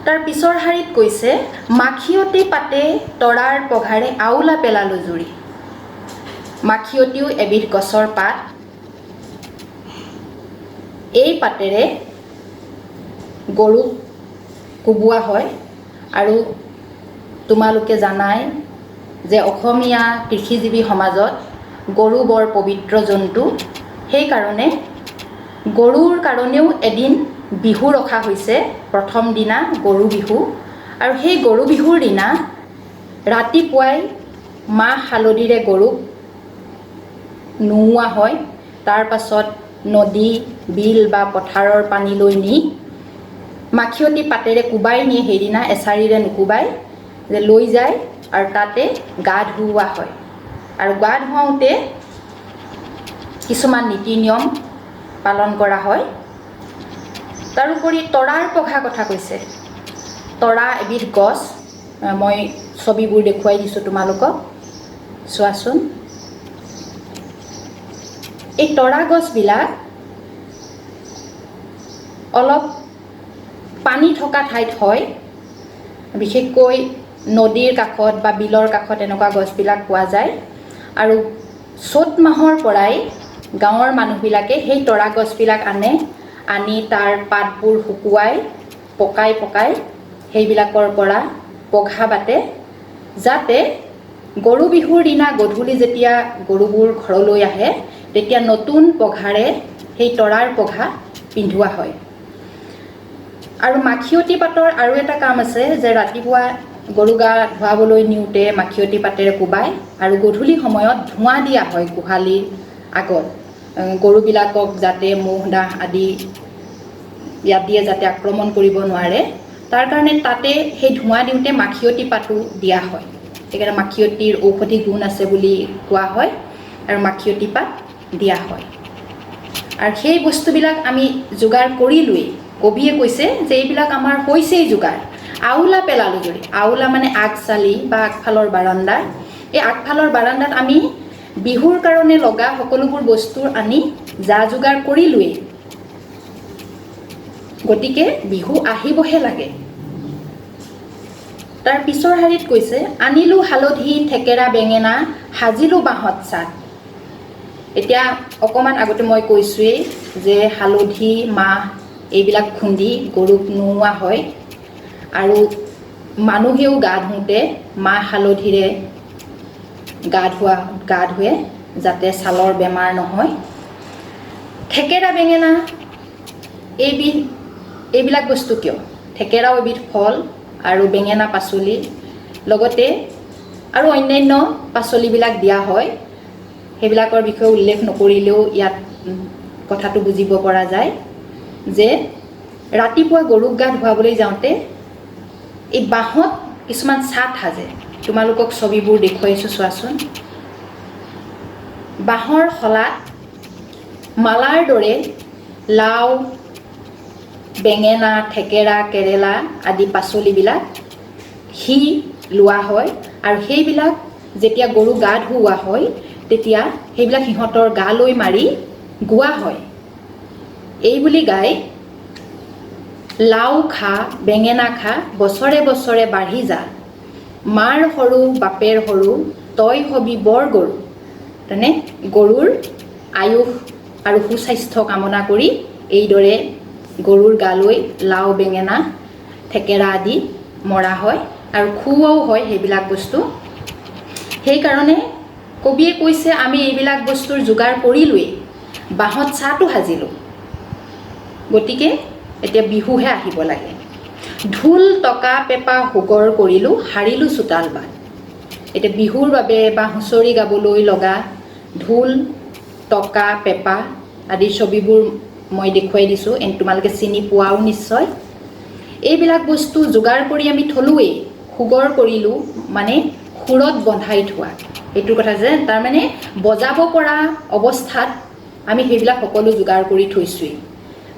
তাৰ পিছৰ শাৰীত কৈছে, মাখিয়তী পাতে তৰাৰ পঘাৰে আওলা পেলালোঁ জুৰি। মাখিয়তীও এবিধ গছৰ পাত। এই পাতেৰে গৰুক কোবোৱা হয়। আৰু তোমালোকে জানাই যে অসমীয়া কৃষিজীৱী সমাজত গৰু বৰ পবিত্ৰ জন্তু। সেইকাৰণে গৰুৰ কাৰণেও এদিন বিহু ৰখা হৈছে, প্ৰথম দিনা গৰু বিহু। আৰু সেই গৰু বিহুৰ দিনা ৰাতিপুৱাই মাহ হালধিৰে গৰুক নোওৱা হয়। তাৰ পাছত নদী, বিল বা পথাৰৰ পানীলৈ নি মাখিয়তী পাতেৰে কোবাই নিয়ে। সেইদিনা এচাৰিৰে নোকোবাই, যে লৈ যায় আৰু তাতে গা ধুওৱা হয়। আৰু গা ধুৱাওঁতে কিছুমান নীতি নিয়ম পালন কৰা হয়। তাৰোপৰি তৰাৰ পঘা কথা কৈছে। তৰা এবিধ গছ। মই ছবিবোৰ দেখুৱাই দিছোঁ তোমালোকক, চোৱাচোন। এই তৰা গছবিলাক অলপ পানী থকা ঠাইত হয়। বিশেষকৈ নদীৰ কাষত বা বিলৰ কাষত এনেকুৱা গছবিলাক পোৱা যায়। আৰু চ'ত মাহৰ পৰাই গাঁৱৰ মানুহবিলাকে সেই তৰা গছবিলাক আনে, আনি তাৰ পাতবোৰ শুকুৱাই পকাই পকাই সেইবিলাকৰ পৰা পঘা বাটে, যাতে গৰু বিহুৰ দিনা গধূলি যেতিয়া গৰুবোৰ ঘৰলৈ আহে, তেতিয়া নতুন পঘাৰে সেই তৰাৰ পঘা পিন্ধোৱা হয়। আৰু মাখিয়তী পাতৰ আৰু এটা কাম আছে যে ৰাতিপুৱা গৰু গা ধুৱাবলৈ নিওঁতে মাখিয়তী পাতেৰে কোবায় আৰু গধূলি সময়ত ধোঁৱা দিয়া হয় গোহালিৰ আগত, গৰুবিলাকক যাতে মহ ডাঁহ আদি আদিয়ে যাতে আক্ৰমণ কৰিব নোৱাৰে, তাৰ কাৰণে তাতে সেই ধোঁৱা দিওঁতে মাখিয়তী পাতো দিয়া হয়। সেইকাৰণে মাখিয়তীৰ ঔষধি গুণ আছে বুলি কোৱা হয় আৰু মাখিয়তী পাত দিয়া হয়। আৰু সেই বস্তুবিলাক আমি যোগাৰ কৰিলোৱেই। কবিয়ে কৈছে যে এইবিলাক আমাৰ হৈছেই যোগাৰ। আওলা পেলালোঁ জুৰি। আওলা মানে আগচালি বা আগফালৰ বাৰাণ্ডা। এই আগফালৰ বাৰাণ্ডাত আমি বিহুৰ কাৰণে লগা সকলোবোৰ বস্তু আনি যা যোগাৰ কৰিলোৱেই, গতিকে বিহু আহিবহে লাগে। তাৰ পিছৰ শাৰীত কৈছে, আনিলোঁ হালধি, থেকেৰা, বেঙেনা, সাজিলোঁ বাঁহত চাত। এতিয়া অকণমান আগতে মই কৈছোঁৱেই যে হালধি, মাহ এইবিলাক খুন্দি গৰুক নোওৱা হয় আৰু মানুহেও গা ধুওঁতে মাহ হালধিৰে গা ধুৱে, যাতে ছালৰ বেমাৰ নহয়। থেকেৰা, বেঙেনা এইবিলাক বস্তু কিয়? থেকেৰাও এবিধ ফল আৰু বেঙেনা পাচলি, লগতে আৰু অন্যান্য পাচলিবিলাক দিয়া হয়। সেইবিলাকৰ বিষয়ে উল্লেখ নকৰিলেও ইয়াত কথাটো বুজিব পৰা যায় যে ৰাতিপুৱা গৰুক গা ধুৱাবলৈ যাওঁতে এই বাঁহত কিছুমান চাট সাজে। তোমালোকক ছবিবোৰ দেখুৱাইছোঁ, চোৱাচোন। বাঁহৰ শলাত মালাৰ দৰে লাও, বেঙেনা, থেকেৰা, কেৰেলা আদি পাচলিবিলাক সি লোৱা হয় আৰু সেইবিলাক যেতিয়া গৰু গা ধুওৱা হয়, তেতিয়া সেইবিলাক সিহঁতৰ গালৈ মাৰি গোৱা হয়। এই বুলি গাই, লাও খা, বেঙেনা খা, বছৰে বছৰে বাঢ়ি যা, মাৰ সৰু বাপেৰ সৰু, তই হবি বৰ গৰু। তেনে গৰুৰ আয়ুস আৰু সুস্বাস্থ্য কামনা কৰি এইদৰে গৰুৰ গালৈ লাও, বেঙেনা, থেকেৰা আদি মৰা হয় আৰু খুওৱাও হয় সেইবিলাক বস্তু। সেইকাৰণে কবিয়ে কৈছে, আমি এইবিলাক বস্তুৰ যোগাৰ কৰিলোৱেই, বাঁহত চাটো সাজিলোঁ, গতিকে এতিয়া বিহুহে আহিব লাগে। ঢোল, টকা, পেঁপা সুগৰ কৰিলোঁ, সাৰিলোঁ চোতাল বাট। এতিয়া বিহুৰ বাবে বা হুঁচৰি গাবলৈ লগা ঢোল, টকা, পেঁপা আদি ছবিবোৰ মই দেখুৱাই দিছোঁ, তোমালোকে চিনি পোৱাও নিশ্চয়। এইবিলাক বস্তু যোগাৰ কৰি আমি থলোৱেই। সুগৰ কৰিলোঁ মানে সুৰত বন্ধাই থোৱা, এইটোৰ কথা যে তাৰমানে বজাব পৰা অৱস্থাত আমি সেইবিলাক সকলো যোগাৰ কৰি থৈছোঁৱেই।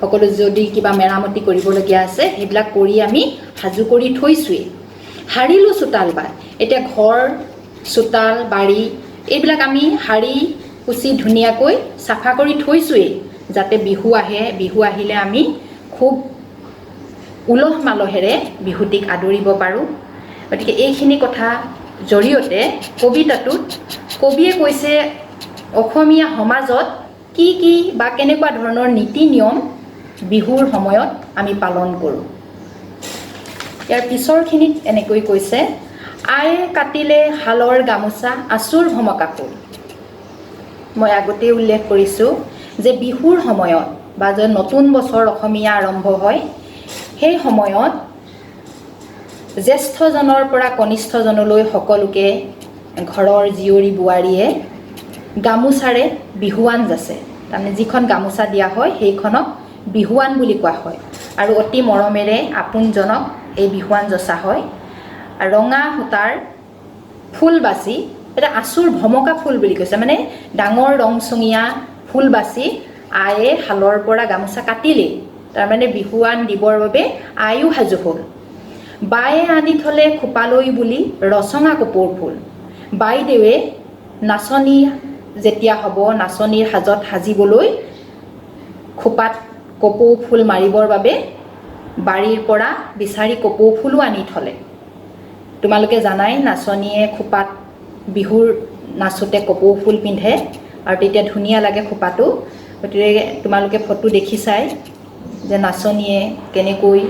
সকলো যদি কিবা মেৰামতি কৰিবলগীয়া আছে, সেইবিলাক কৰি আমি সাজু কৰি থৈছোঁৱেই। সাৰিলোঁ চোতাল বাট। এতিয়া ঘৰ, চোতাল, বাৰী এইবিলাক আমি সাৰি পুচি ধুনীয়াকৈ চাফা কৰি থৈছোঁৱেই, যাতে বিহু আহে। বিহু আহিলে আমি খুব উলহ মালহেৰে বিহুটিক আদৰিব পাৰোঁ। গতিকে এইখিনি কথা জৰিয়তে কবিতাটোত কবিয়ে কৈছে অসমীয়া সমাজত কি কি বা কেনেকুৱা ধৰণৰ নীতি নিয়ম বিহুৰ সময়ত আমি পালন কৰোঁ। ইয়াৰ পিছৰখিনিত এনেকৈ কৈছে, আয়ে কাটিলে শালৰ গামোচা আঁচুৰ ভমকা ফুল। মই আগতেই উল্লেখ কৰিছোঁ যে বিহুৰ সময়ত বা যে নতুন বছৰ অসমীয়া আৰম্ভ হয়, সেই সময়ত জ্যেষ্ঠজনৰ পৰা কনিষ্ঠজনলৈ সকলোকে ঘৰৰ জীয়ৰী বোৱাৰীয়ে গামোচাৰে বিহুৱান যাচে। তাৰমানে যিখন গামোচা দিয়া হয়, সেইখনক বিহুৱান বুলি কোৱা হয় আৰু অতি মৰমেৰে আপোনজনক এই বিহুৱান যচা হয়। ৰঙা সূতাৰ ফুল বাচি, এটা আঁচুৰ ভমকা ফুল বুলি কৈছে, মানে ডাঙৰ ৰংচঙীয়া ফুল বাচি আয়ে শালৰ পৰা গামোচা কাটিলেই, তাৰমানে বিহুৱান দিবৰ বাবে আয়ো সাজু হ'ল। বায়ে আনি থ'লে খোপালৈ বুলি ৰচঙা কপৌ ফুল। বাইদেৱে নাচনী যেতিয়া হ'ব, নাচনীৰ সাজত সাজিবলৈ খোপাত কপৌ ফুল মাৰিবৰ বাবে বাৰীৰ পৰা বিচাৰি কপৌ ফুলো আনি থ'লে। তোমালোকে জানাই, নাচনীয়ে খোপাত বিহুৰ নাচোঁতে কপৌ ফুল পিন্ধে আৰু তেতিয়া ধুনীয়া লাগে খোপাটো। গতিকে তোমালোকে ফটো দেখিছাই যে নাচনীয়ে কেনেকৈ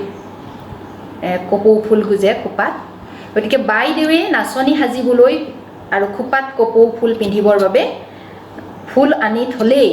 কপৌ ফুল গুজে খোপাত। গতিকে বাইদেৱে নাচনী সাজিবলৈ আৰু খোপাত কপৌ ফুল পিন্ধিবৰ বাবে ফুল আনি থ'লেই।